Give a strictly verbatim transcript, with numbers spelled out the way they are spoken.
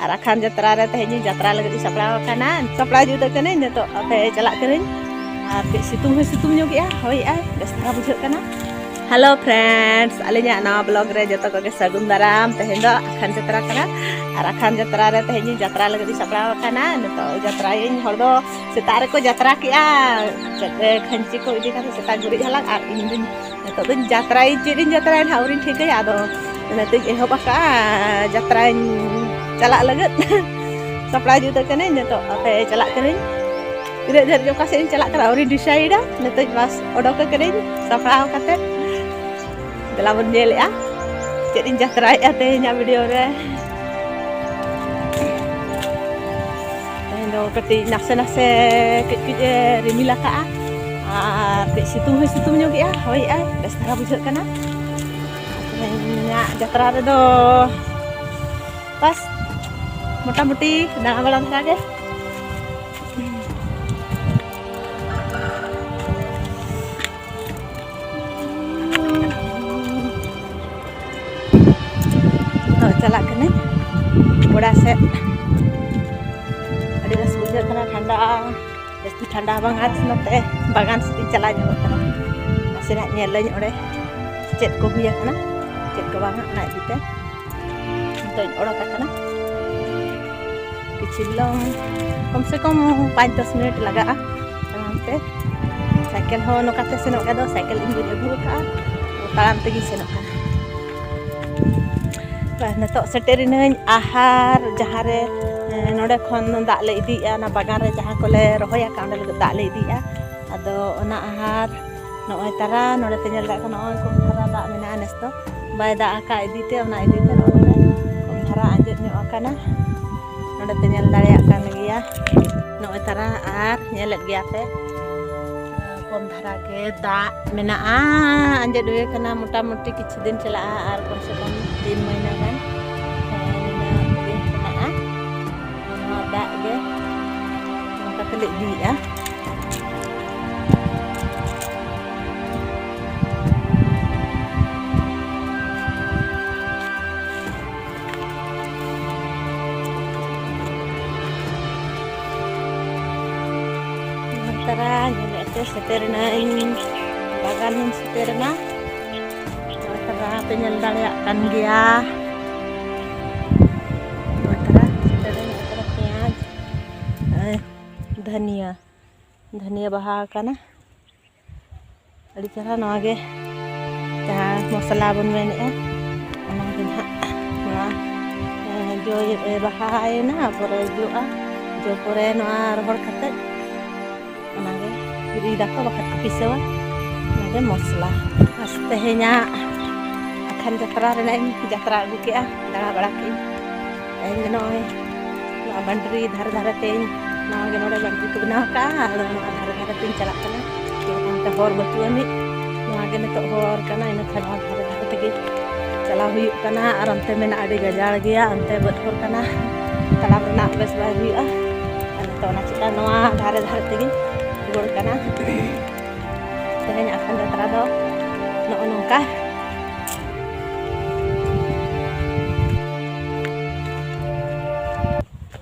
ᱟᱨ ᱟᱠᱷᱟᱱ ᱡᱟᱛᱨᱟ ᱨᱮ ᱛᱮᱦᱮᱧ ᱤᱧ ᱡᱟᱛᱨᱟ ᱞᱟᱹᱜᱤᱫ ᱤᱧ ᱥᱟᱯᱲᱟᱣ ᱟᱠᱟᱱᱟ᱾ ᱥᱟᱯᱲᱟᱣ ᱡᱩᱛ ᱠᱟᱹᱱᱟᱹᱧ, ᱱᱤᱛᱚᱜ ᱟᱯᱮ ᱪᱟᱞᱟᱜ ᱠᱟᱹᱱᱟᱹᱧ᱾ ᱟᱨ ᱠᱟᱹᱡ ᱥᱤᱛᱩᱝ ᱦᱚᱸᱭ ᱥᱤᱛᱩᱝ ᱧᱚᱜᱮᱜᱼᱟ, ᱦᱚᱭᱮᱜᱼᱟᱭ, ᱵᱮᱥ ᱫᱷᱟᱨᱟ ᱵᱩᱡᱷᱟᱹᱜ ᱠᱟᱱᱟ᱾ Hello friends, ᱟᱹᱞᱤᱧᱟᱜ ᱱᱟᱣᱟ vlog ᱨᱮ ᱡᱚᱛᱚ ᱠᱚᱜᱮ ᱥᱟᱹᱜᱩᱱ ᱫᱟᱨᱟᱢ᱾ ᱛᱮᱦᱮᱧ ᱫᱚ ᱟᱠᱷᱟᱱ ᱡᱟᱛᱨᱟ ᱠᱟᱱᱟ, ᱟᱨ ᱟᱠᱷᱟᱱ ᱡᱟᱛᱨᱟ ᱨᱮ ᱛᱮᱦᱮᱧ ᱤᱧ ᱡᱟᱛᱨᱟ ᱞᱟᱹᱜᱤᱫ ᱤᱧ ᱥᱟᱯᱲᱟᱣ ᱟᱠᱟᱱᱟ᱾ ᱱᱤᱛᱚᱜ ᱡᱟᱛᱨᱟᱭᱟᱹᱧ, ᱦᱚᱲ ᱫᱚ ᱥᱮᱛᱟᱜ ᱨᱮᱠᱚ ᱡᱟᱛᱨᱟ ᱠᱮᱜᱼᱟ, ᱪᱮᱫ, ᱠᱷᱟᱹᱧᱪᱤ ᱠᱚ ᱤᱫᱤ ᱠᱟᱛᱮ ᱥᱮᱛᱟᱜ ᱜᱩᱨᱤᱡ ᱦᱟᱞᱟᱝ, ᱟᱨ ᱤᱧ ᱫᱚᱧ ᱱᱤᱛᱚᱜ ᱫᱚᱧ ᱡᱟᱛᱨᱟᱭᱟᱹᱧ, ᱪᱮᱫ ᱤᱧ ᱡᱟᱛᱨᱟᱭᱟ ᱱᱟᱦᱟᱜ ᱟᱹᱣᱨᱤᱧ ᱴᱷᱤᱠᱟᱹᱭᱟ, ᱟᱫᱚ ᱚᱱᱟᱛᱮᱧ ᱮᱦᱚᱵ ᱟᱠᱟᱫᱼᱟ, ᱡᱟᱛᱨᱟᱧ ᱪᱟᱞᱟᱜ ᱞᱟᱹᱜᱤᱫ᱾ ᱥᱟᱯᱲᱟᱣ ᱡᱩᱛ ᱠᱟᱹᱱᱟᱹᱧ, ᱱᱤᱛᱚᱜ ᱟᱯᱮ ᱪᱟᱞᱟᱜ ᱠᱟᱹᱱᱟᱹᱧ᱾ ᱛᱤᱱᱟᱹᱜ ᱡᱷᱟᱹᱞ ᱚᱠᱟ ᱥᱮᱫ ᱤᱧ ᱪᱟᱞᱟᱜ ᱠᱟᱱᱟ ᱟᱹᱣᱨᱤᱧ ᱰᱤᱥᱟᱭᱤᱰᱟ, ᱱᱤᱛᱚᱜ ᱵᱟᱥ ᱚᱰᱚᱠ ᱠᱟᱹᱱᱟᱹᱧ ᱥᱟᱯᱲᱟᱣ ᱠᱟᱛᱮ᱾ ᱫᱮᱞᱟ ᱵᱚᱱ ᱧᱮᱞᱮᱜᱼᱟ ᱪᱮᱫ ᱤᱧ ᱡᱟᱛᱨᱟᱭᱮᱜᱼᱟ ᱛᱮᱦᱮᱧᱟᱜ ᱵᱷᱤᱰᱤᱭᱳ ᱨᱮ᱾ ᱛᱮᱦᱮᱧ ᱫᱚ ᱠᱟᱹᱴᱤᱡ ᱱᱟᱥᱮ ᱱᱟᱥᱮ ᱠᱟᱹᱡ ᱠᱟᱹᱡ ᱮ ᱨᱤᱢᱤᱞ ᱟᱠᱟᱜᱼᱟ, ᱟᱨ ᱠᱟᱹᱡ ᱥᱤᱛᱩᱝ ᱦᱚᱸᱭ ᱥᱤᱛᱩᱝ ᱧᱚᱜᱮᱜᱼᱟ, ᱦᱚᱭᱮᱜᱼᱟᱭ, ᱵᱮᱥ ᱫᱷᱟᱨᱟ ᱵᱩᱡᱷᱟᱹᱜ ᱠᱟᱱᱟ᱾ ᱛᱮᱦᱮᱧᱟᱜ ᱡᱟᱛᱨᱟ ᱨᱮᱫᱚ ᱵᱟᱥ ᱢᱚᱴᱟᱢᱩᱴᱤ ᱫᱟᱬᱟ ᱵᱟᱲᱟ ᱫᱷᱟᱨᱟ ᱜᱮ᱾ ᱱᱤᱛᱚᱜ ᱪᱟᱞᱟᱜ ᱠᱟᱹᱱᱟᱹᱧ ᱜᱚᱰᱟ ᱥᱮᱫ᱾ ᱟᱹᱰᱤ ᱵᱮᱥ ᱵᱩᱡᱷᱟᱹᱜ ᱠᱟᱱᱟ, ᱴᱷᱟᱱᱰᱟ, ᱡᱟᱹᱥᱛᱤ ᱴᱷᱟᱱᱰᱟ ᱦᱚᱸ ᱵᱟᱝ, ᱟᱨ ᱱᱚᱛᱮ ᱵᱟᱜᱟᱱ ᱥᱮᱫ ᱤᱧ ᱪᱟᱞᱟᱣ ᱧᱚᱜᱚᱜ ᱠᱟᱱᱟ᱾ ᱱᱟᱥᱮᱱᱟᱜ ᱧᱮᱞᱟᱹᱧ ᱚᱸᱰᱮ ᱪᱮᱫ ᱠᱚ ᱦᱩᱭ ᱟᱠᱟᱱᱟ, ᱪᱮᱫ ᱠᱚ ᱵᱟᱝᱟ, ᱚᱱᱟ ᱤᱫᱤᱛᱮ ᱱᱤᱛᱚᱜ ᱤᱧ ᱚᱰᱚᱠ ᱟᱠᱟᱱᱟ᱾ ᱠᱤᱪᱷᱩ ᱵᱤᱞᱚᱢ, ᱠᱚᱢ ᱥᱮ ᱠᱚᱢ ᱯᱟᱸᱪ ᱫᱚᱥ ᱢᱤᱱᱤᱴ ᱞᱟᱜᱟᱜᱼᱟ ᱛᱟᱲᱟᱢ ᱛᱮ᱾ ᱥᱟᱭᱠᱮᱞ ᱦᱚᱸ ᱱᱚᱝᱠᱟᱛᱮ ᱥᱮᱱᱚᱜ ᱜᱮ, ᱟᱫᱚ ᱥᱟᱭᱠᱮᱞ ᱤᱧ ᱜᱚᱡ ᱟᱹᱜᱩ ᱟᱠᱟᱫᱼᱟ, ᱛᱟᱲᱟᱢ ᱛᱮᱜᱤᱧ ᱥᱮᱱᱚᱜ ᱠᱟᱱᱟ᱾ ᱵᱟᱥ, ᱱᱤᱛᱚᱜ ᱥᱮᱴᱮᱨ ᱮᱱᱟᱹᱧ ᱟᱦᱟᱨ, ᱡᱟᱦᱟᱸ ᱨᱮ, ᱮ, ᱱᱚᱰᱮ ᱠᱷᱚᱱ ᱫᱟᱜ ᱞᱮ ᱤᱫᱤᱭᱮᱜᱼᱟ, ᱚᱱᱟ ᱵᱟᱜᱟᱱ ᱨᱮ ᱡᱟᱦᱟᱸ ᱠᱚᱞᱮ ᱨᱚᱦᱚᱭ ᱟᱠᱟᱫ, ᱚᱸᱰᱮ ᱞᱟᱹᱜᱤᱫ ᱫᱟᱜ ᱞᱮ ᱤᱫᱤᱭᱮᱜᱼᱟ᱾ ᱟᱫᱚ ᱚᱱᱟ ᱟᱦᱟᱨ ᱱᱚᱜᱼᱚᱭ ᱛᱟᱨᱟ, ᱱᱚᱰᱮ ᱯᱮ ᱧᱮᱞ ᱫᱟᱲᱮᱭᱟᱜ ᱠᱟᱱᱟ, ᱱᱚᱜᱼᱚᱭ ᱠᱚᱢ ᱫᱷᱟᱨᱟ ᱫᱟᱜ ᱢᱮᱱᱟᱜᱼᱟ, ᱱᱮᱥ ᱫᱚ ᱵᱟᱭ ᱫᱟᱜ ᱟᱠᱟᱫ ᱤᱫᱤᱛᱮ, ᱚᱱᱟ ᱤᱫᱤᱛᱮ ᱱᱚᱜᱼᱚᱭ ᱱᱚᱰᱮ ᱠᱚᱢ ᱫᱷᱟᱨᱟ ᱟᱸᱡᱮᱫ ᱧᱚᱜ ᱟᱠᱟᱱᱟ᱾ ᱱᱚᱰᱮ ᱯᱮ ᱧᱮᱞ ᱫᱟᱲᱮᱭᱟᱜ ᱠᱟᱱ ᱜᱮᱭᱟ, ᱱᱚᱜᱼᱚᱭ ᱛᱟᱨᱟ, ᱟᱨ ᱧᱮᱞᱮᱫ ᱜᱮᱭᱟ ᱯᱮ, ᱠᱚᱢ ᱫᱷᱟᱨᱟ ᱜᱮ ᱫᱟᱜ ᱢᱮᱱᱟᱜᱼᱟ, ᱟᱸᱡᱮᱫ ᱦᱩᱭ ᱟᱠᱟᱱᱟ᱾ ᱢᱚᱴᱟᱢᱩᱴᱤ ᱠᱤᱪᱷᱩ ᱫᱤᱱ ᱪᱟᱞᱟᱜᱼᱟ, ᱟᱨ ᱠᱚᱢ ᱥᱮ ᱠᱚᱢ ᱛᱤᱱ ᱢᱟᱹᱦᱱᱟᱹ ᱜᱟᱱ, ᱦᱮᱸ, ᱱᱤᱱᱟᱹᱜ ᱫᱤᱱ ᱢᱮᱱᱟᱜᱼᱟ᱾ ᱱᱚᱣᱟ ᱫᱟᱜ ᱜᱮ ᱱᱚᱝᱠᱟ ᱛᱮᱞᱮ ᱤᱫᱤᱭᱮᱫᱼᱟ᱾ ᱧᱮᱞᱮᱫ ᱯᱮ, ᱥᱮᱴᱮᱨ ᱮᱱᱟᱹᱧ, ᱵᱟᱜᱟᱱ ᱤᱧ ᱥᱮᱴᱮᱨ ᱮᱱᱟ᱾ ᱱᱚᱜᱼᱚᱭ ᱛᱟᱨᱟ ᱯᱮ ᱧᱮᱞ ᱫᱟᱲᱮᱭᱟᱜ ᱠᱟᱱ ᱜᱮᱭᱟ᱾ ᱱᱚᱜᱼᱚᱭ ᱛᱟᱨᱟ ᱥᱮᱴᱮᱨ ᱮᱱᱟ, ᱱᱚᱜᱼᱚᱭ ᱛᱟᱨᱟ ᱯᱮᱸᱭᱟᱡᱽ, ᱱᱚᱜᱼᱚᱭ ᱫᱷᱟᱹᱱᱤᱭᱟᱹ, ᱫᱷᱟᱹᱱᱤᱭᱟᱹ ᱵᱟᱦᱟ ᱟᱠᱟᱱᱟ᱾ ᱟᱹᱰᱤ ᱪᱮᱦᱨᱟ ᱱᱚᱣᱟ ᱜᱮ, ᱡᱟᱦᱟᱸ ᱢᱚᱥᱞᱟ ᱵᱚᱱ ᱢᱮᱱᱮᱫᱼᱟ, ᱚᱱᱟ ᱜᱮ ᱱᱟᱦᱟᱜ ᱱᱚᱣᱟ, ᱮᱸ, ᱡᱚ, ᱮ, ᱵᱟᱦᱟᱭᱮᱱᱟ, ᱯᱚᱨᱮ ᱡᱚᱜᱼᱟ᱾ ᱡᱚ ᱯᱚᱨᱮ ᱱᱚᱣᱟ ᱨᱚᱦᱚᱲ ᱠᱟᱛᱮ ᱚᱱᱟ ᱜᱮ ᱨᱤᱫ ᱟᱠᱚ, ᱵᱟᱠᱷᱟᱡ ᱠᱚ ᱯᱤᱥᱟᱹᱣᱟ᱾ ᱚᱱᱟ ᱜᱮ ᱢᱚᱥᱞᱟ᱾ ᱟᱨ ᱛᱮᱦᱮᱧᱟᱜ ᱟᱠᱷᱟᱱ ᱡᱟᱛᱨᱟ ᱨᱮᱱᱟᱜ ᱤᱧ ᱡᱟᱛᱨᱟ ᱟᱹᱜᱩ ᱠᱮᱜᱼᱟ, ᱫᱟᱬᱟ ᱵᱟᱲᱟ ᱠᱮᱜᱼᱟᱹᱧ᱾ ᱛᱮᱦᱮᱧ ᱫᱚ ᱱᱚᱜᱼᱚᱭ ᱱᱚᱣᱟ ᱵᱟᱱᱰᱨᱤ ᱫᱷᱟᱨᱮ ᱫᱷᱟᱨᱮ ᱛᱮᱧ, ᱱᱚᱣᱟ ᱜᱮ ᱱᱚᱰᱮ ᱵᱟᱱᱰᱨᱤ ᱠᱚ ᱵᱮᱱᱟᱣ ᱠᱟᱜᱼᱟ, ᱟᱫᱚ ᱱᱚᱣᱟ ᱫᱷᱟᱨᱮ ᱫᱷᱟᱨᱮ ᱛᱮᱧ ᱪᱟᱞᱟᱜ ᱠᱟᱱᱟ᱾ ᱪᱮᱫ ᱞᱮᱠᱟ ᱚᱱᱛᱮ ᱦᱚᱨ ᱵᱟᱹᱪᱩᱜ ᱟᱹᱱᱤᱡ, ᱱᱚᱣᱟ ᱜᱮ ᱱᱤᱛᱚᱜ ᱦᱚᱨ ᱠᱟᱱᱟ, ᱤᱱᱟᱹ ᱠᱷᱟᱱ ᱱᱚᱣᱟ ᱫᱷᱟᱨᱮ ᱫᱷᱟᱨᱮ ᱛᱮᱜᱮ ᱪᱟᱞᱟᱣ ᱦᱩᱭᱩᱜ ᱠᱟᱱᱟ᱾ ᱟᱨ ᱚᱱᱛᱮ ᱢᱮᱱᱟᱜᱼᱟ, ᱟᱹᱰᱤ ᱜᱟᱡᱟᱲ ᱜᱮᱭᱟ, ᱚᱱᱛᱮ ᱵᱟᱹᱫᱽ ᱦᱚᱨ ᱠᱟᱱᱟ, ᱛᱟᱲᱟᱢ ᱨᱮᱱᱟᱜ ᱵᱮᱥ ᱵᱟᱭ ᱦᱩᱭᱩᱜᱼᱟ᱾ ᱟᱨ ᱱᱤᱛᱚᱜ ᱚᱱᱟ ᱪᱤᱠᱟ ᱱᱚᱣᱟ ᱫᱷᱟᱨᱮ ᱫᱷᱟᱨᱮ ᱛᱮᱜᱮᱧ ᱨᱩᱣᱟᱹᱲ ᱠᱟᱱᱟ᱾ ᱛᱮᱦᱮᱧ ᱟᱠᱷᱟᱱ ᱡᱟᱛᱨᱟ ᱫᱚ ᱱᱚᱜᱼᱚ ᱱᱚᱝᱠᱟ᱾